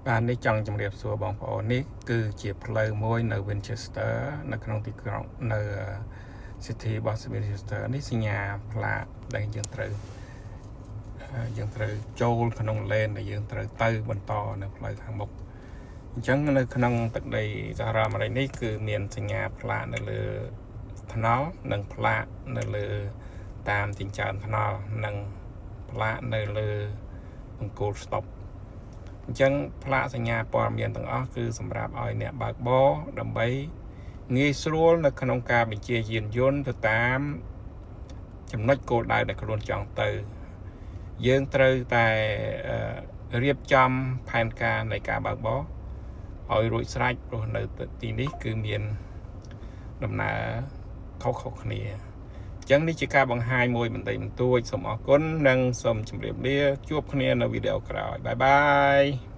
បាទនេះចង់ជម្រាបសួរបងប្អូននេះគឺជាផ្លូវមួយនៅ Winchester នៅក្នុងទីក្រុងនៅ City របស់ Winchester នេះសញ្ញាផ្លាកដែលយើងត្រូវយើងត្រូវចូលក្នុង lane ដែលយើងត្រូវទៅបន្តនៅផ្លូវខាងមុខអញ្ចឹងនៅក្នុងទឹកដីសហរដ្ឋអាមេរិកនេះគឺមានសញ្ញាផ្លាកនៅលើថ្នល់និងផ្លាកនៅលើតាមចិញ្ចើមថ្នល់និងផ្លាកនៅលើបង្គោល stop អញ្ចឹងផ្លាកសញ្ញាព័ត៌មានទាំងអស់គឺសម្រាប់ឲ្យអ្នកបើកបរដើម្បីងាយស្រួលនៅក្នុងការបញ្ជាយានយន្តទៅតាមចំណុចគោលដៅដែលខ្លួនចង់ទៅ យើងត្រូវតែរៀបចំផែនការនៃការបើកបរឲ្យរួចស្រេចព្រោះនៅទីនេះគឺមានដំណើរខុសៗគ្នាអញ្ចឹងនេះជាការបង្ហាញមួយបន្តិចបន្តួចសូមអរគុណនិងសូមជម្រាបលាជួបគ្នានៅវីដេអូក្រោយ bye bye.